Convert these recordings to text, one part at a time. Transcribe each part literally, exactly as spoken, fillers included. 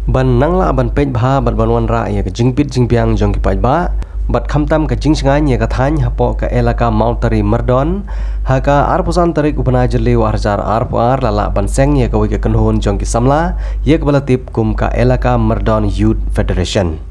Ban nang lah ban peit bha bad ban wanrah ïa ka jingbit jingbiang jong ki paidbah bad khamtam ka jingshngaiñ ïa ka thaiñ hapoh ka elaka Mawtari Myrdon, ha ka arphew san tarik u bnai Jylliew arhajar arphew ar la lah ban seng ïa kawei ka kynhun jong ki samla ïa kaba la tip kum ka Elaka Myrdon Youth Federation.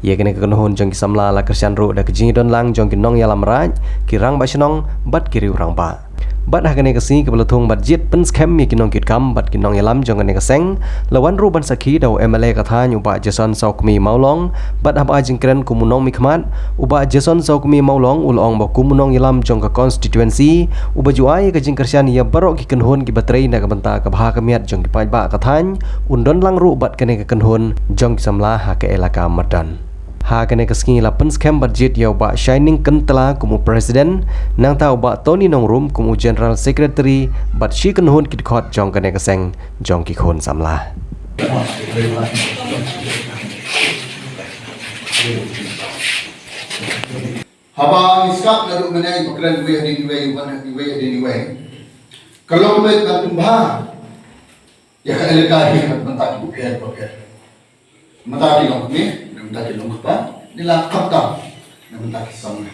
Ïa kane ka kynhun jong ki samla la kyrshan ruh da ka jingïadon lang jong ki nongïalam raid, ki rangbah shnong bad ki riew rangbah. Bad ha kane ka sngi kaba la thung bad jied pynskhem ïa ki nongkitkam bad ki nongïalam jong kane ka seng, la wan ruh ban sakhi da u M L A ka thaiñ u Bah Jason Sawkmie Mawlong. Bad haba ai jingkren kum u nongmihkhmat, u Bah Jason Sawkmie Mawlong u la ong ba kum u nongïalam jong ka constituency, uba ju ai ka jingkyrshan ïa baroh ki kynhun kiba trei na ka bynta ka bha ka miat jong ki paidbah ka thaiñ, un don lang ruh bad kane ka kynhun jong ki samla ha ka elaka Myrdon. Ha kane ka sngi la pynskhem bad jied ïa u Bah Shining Kyntla kum u president, nangta u Bah Tony Nongrum kum u general secretary bad shi kynhun ki dkhot jong kane ka seng jong ki khun samla. Haba ngi sngap naduh mynne ba kren iwei hadien iwei, wan iwei hadien iwei, ka long kumno ban pynbha ïa ka elaka hi na bynta ki bapher bapher. Mynta ki longkmie, na bynta ki longkpa, ngi la khamtam na bynta ki samla.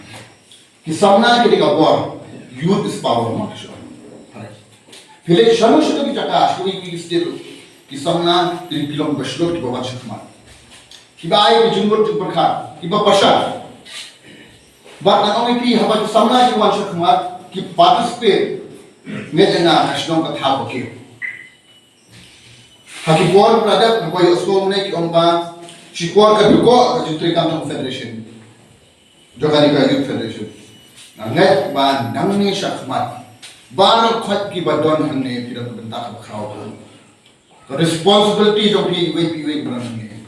Ki samla ki dei ka bor, youth is power, ma ki shu. Phi leit shano shano ki jaka, shano ki state, ki samla ki dei ki long ba shlur, kiba wan shakhmat, kiba ai ka jingmut jingpyrkhat, kiba pasha. Bad ngan ong ïa phi, haba ki samla ki wan shakhmat, ki participate, ngeit ïa nga, ka shnong ka thaw ka kiew. Ha ki por ba la dep, ha ki por ïohsngew mynne ki ong ba shipor ka dei ka jingtrei kam jong federation, jong kane ka youth federation. Nga ngeit ba nangne shakhmat, baroh khoit kiba don hangne, phi don ka bynta kaba khraw, ka responsibility jong phi iwei pa iwei ba don hangne.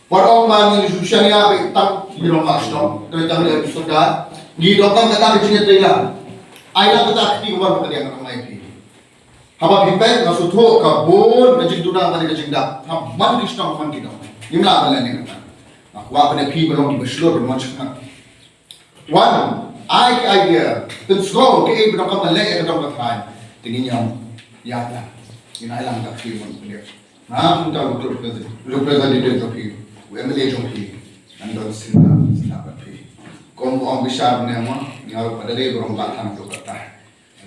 Wat ong ba ngin shu shaniah beit tang ki rangbah shnong, tang ki rangbah shnong, ngi donkam kata ka jingïatreilang. Ai lang kata ka kti ka bor ba ka dang nang ai phi. Haba phi peit, nga sngewthuh ka bun ka jingduna bad ka jingdap ha man ki shnong, man ki dong. Ngim lah ban leh ne kata. Nga kwah ban ïa phi ba long kiba shlur, ban wan shakhmat. Wan ai ki idea, pynsngew kaei ba donkam ban leh ïa ka dong ka thaiñ. Te ngin ïam ïaid lang, ngin ai lang ka kti ban pynlong. Nga kum ka representative jong phi, u M L A jong phi, ngan don sngewbha sngewbha bad phi. Kum ba ong bishar ne mo, nga ruh pat dei ba rangbah tang jong kata.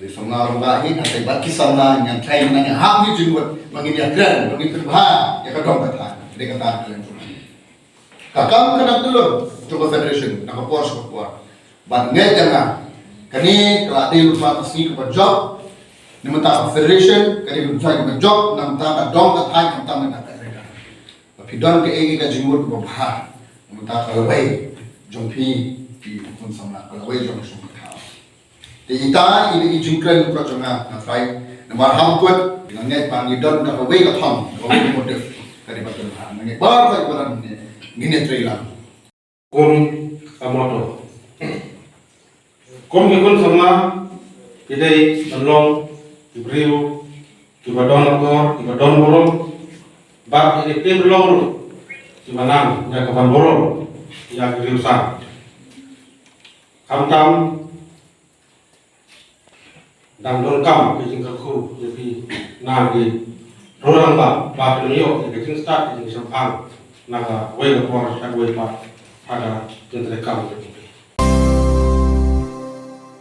Dei samla rangbah hi, hynrei bad ki samla ngan try, ngan ïahap ïa ki jingmut ba ngin ïakren, ba ngin pynbha ïa ka dong ka thaiñ. Dei kata ka kren jong nga. Ka kam ka dang dulur jong ka federation na ka por sha ka por. Bad ngeit ïa nga, kane ka la dei lypa ka sngi kaba jop na bynta ka federation, ka dei lypa kaba jop na bynta ka dong ka thaiñ, khamtam na bynta ka elaka. Ba phi don kaei kaei ka jingmut kaba bha na bynta ka lawei jong phi, phi khun samla, ka lawei jong ka shnong ka thaw. Te ita i dei i jingkren kyrpad jong nga, nga try namar ha kut nga ngeit ba ngi don da kawei ka thong, kawei ka motive, ka dei ba pynbha. Nga ngeit baroh kawei ba don hangne ngin ïatrei lang. Kum ka motto, kum ki khun samla, ki dei ban long ki briew kiba don akor, kiba don burom, bad ki dei ban long ruh kiba nang ïa ka ban burom ïa ki briew sa. Khamtam dang donkam ka jingkyrkhu ïa phi na ki rangbah ba phin ïoh ïa ka jingstad, ka jingshemphang na kawei ka por sha kawei pat ha ka jingtrei kam.